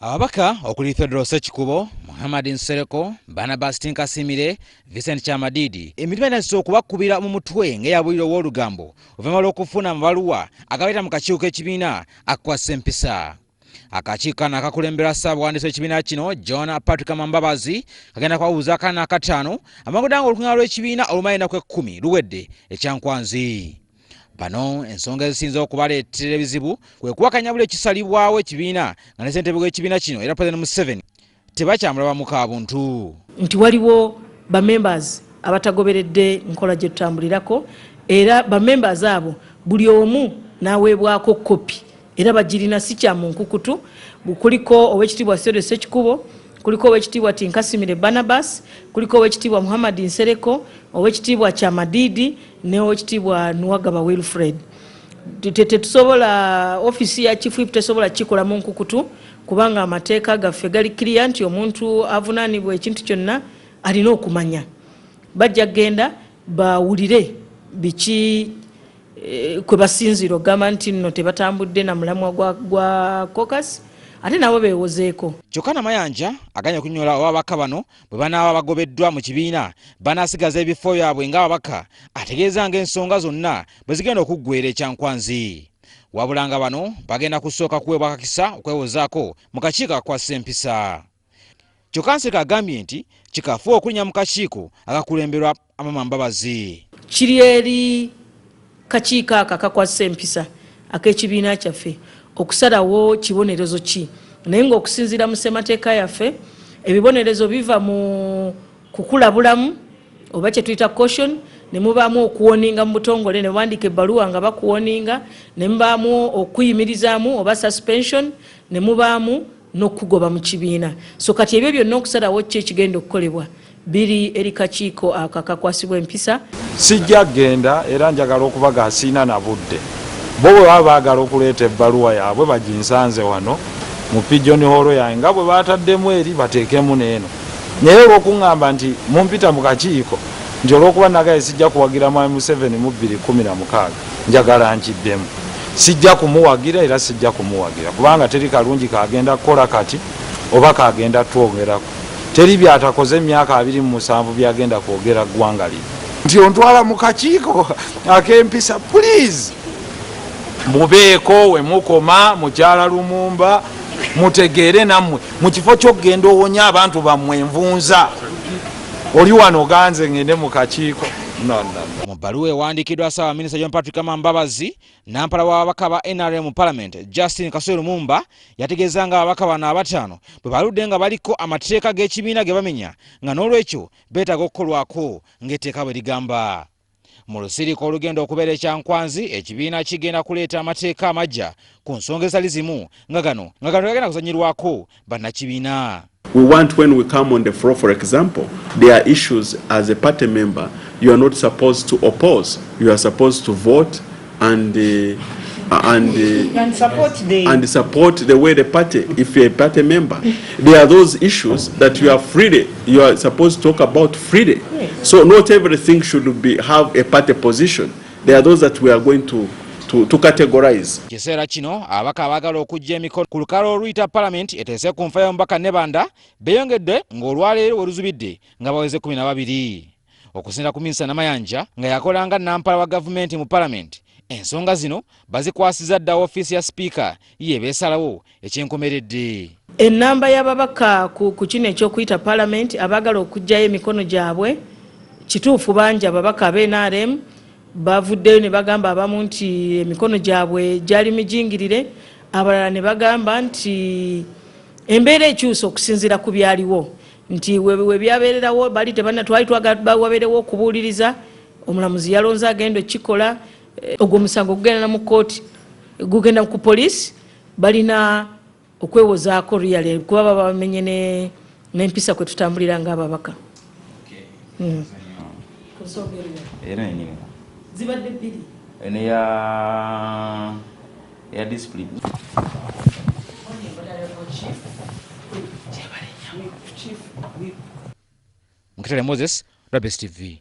Ababaka okuli Theodore Ssekikubo, Muhammad Nsereko, Barnabas Tinkasimire, Vincent Kyamadidi emitima etandise okubakubira mu mutwe ng'eyabulira ow'olugambo oluvannyuma lw'okufuna amabaluwa agabayita mu kakiiko k'ekibiina akakwasisa empisa. Akakiiko kano akakulemberwa ssaabawandiisi w'ekibiina kino John Patrick Mbabazi kagenda kubabuuza akana akataano amangu ddala ng'olukuŋŋaana lw'ekibiina olumala ennaku 10 luwedde ekyankwanzi. Bano ensonga ezisinze okubaleetera ebizibu kwe kuwakanya buli ekisalibwawo ekibiina nga ne ssentebe w'ekibiina kino era President Museveni tebakyamulaba mu kabuntu. Nti waliwo bamembers abatagoberedde nkola gye tutambulirako, era bamembers abo buli omu n'aweebwako kopi era bagirina, si kya mu nkukutu. Kuliko Oweekitiibwa Theodore Ssekikubo, kuliko Oweekitiibwa Tinkasimire Barnabas, kuliko Oweekitiibwa Muhammad Nsereko, Oweekitiibwa Kyamadidi ne Oweekitiibwa Nuwagaba Wilfred. Tetusobola, ofiisi ya Chief Whip tesobola kukikola mu nkukutu kubanga amateeka gaffe gali clear nti omuntu avunaanibwa ekintu kyonna alina okumanya. Bajja kugenda bawulire biki kwe basinziira okugamba nti nno tebatambudde na mulamwa gwa caucus, ate nabo beewozeeko. Kyokka Namayanja aganye okunnyonnyola oba ababaka bano bwe banaaba bagobeddwa mu kibiina banaasigaza ebifo byabwe ng'ababaka, ategeeza ng'ensonga zonna bwe zigenda okuggwera ekyankwanzi. Wabula nga bano bagenda kusooka kuweebwa akakisa okwewozaako mu kakiiko akakwasisa empisa. Kyokka Nsereko agambye nti kikafu okulinnya mu kakiiko akakulemberwa Amama Mbabazi. Kiri eri kakiiko ako akakwasisa empisa ak'ekibiina kyaffe okusalawo kibonerezo ki, naye ng'okusinziira mu ssemateeka yaffe ebibonerezo biva mu kukulabulamu oba kye tuyita caution, ne mubaamu okuwoninga mu butongole, ne bawandiika ebbaluwa nga bakuwoninga, ne mubaamu okuyimirizaamu oba suspension, ne mubaamu n'okugoba mu kibiina. So kati ebyo byonna okusalawo ki ekigenda okukolebwa biri eri kakiiko ako akakwasibwa empisa. Sijja kugenda era njagala okubaga siina na budde. Bo bwe baba baagala okuleeta ebbaluwa yaabwe baginsanze wano mu Pigeon Hall yange nga bwe baataddemu eri bateekemu n'eno. Naye olw'okuŋŋamba nti mumpita mu kakiiko nti olw'okuba nagaye sijja kuwagira Mwami Museveni mu 2016 njagala nkiddemu. Sijja kumuwagira era sijja kumuwagira kubanga teri kalungi kagenda kukola kati oba kagenda twongerako. Teri byatakoze emyaka 27 byagenda kwogera ggwanga lino. Nti ontwala mu kakiiko ak'empisa, please mubeeko we mukoma mukyala Lumumba, mutegeere nammwe mu kifo ky'okugenda owonya abantu bammwe envunza. Oli wano oganze ngende mu kakiiko. No, no, no. Mu bbaluwa ewandiikiddwa Ssaabaminisita John Patrick Mbabazi, nampala w'ababaka ba NRM mu Parliament Justin Kasule Lumumba yategeeza nga ababaka bano abataano bwe baludde nga baliko amateeka g'ekibiina ge bamenya, nga n'olwekyo beetaaga okukolwako ng'etteeka bwe ligamba. Mu lusirika olugenda okubeera ekyankwanzi, ekibiina kigenda kuleeta amateeka amaggya ku nsonga ezitali zimu nga gano gagenda kuzannyirwako bannakibiina. We want when we come on the floor, for example, there are issues as a party member you are not supposed to oppose. You are supposed to vote and support the way the party, if you're a party member. There are those issues that you are freely, you are supposed to talk about freely. So not everything should be have a party position. There are those that we are going to categorize. Kiseera kino ababaka abaagala okuggya emikono ku lukalala oluyita Parliament eteese ku nfa y'omubaka Nebanda beeyongedde ng'olwaleero we luzubidde nga baweze 12. Okusinziira ku Minisita Namayanja nga yakolanga nampala wa gavumenti mu Parliament, ensonga zino bazikwasiza dda ofiisi ya sipiika ye beesalawo ekyenkomeredde. Ennamba y'ababaka ku kino eky'okuyita Parliament abaagala okuggyayo emikono gyabwe kituufu, bangi ababaka aba NRM bavuddeyo ne bagamba abamu nti emikono gyabwe gyali mijingirire, abalala ne bagamba nti embeera ekyuse okusinziira ku byaliwo, nti we byabeererawo bali tebannatwali twagala wabeerewo okubuuliriza, omulamuzi yalonze agenda okukikola, ogwo omusango gugenda mu kkooti, gugenda ku poliisi, balina okwewozaako really kuba baba bamenye n'empisa kwe tutambulira ng'ababaka. Zibadde bbiri. Eno ya discipline. Mukitale Moses, Rabes TV.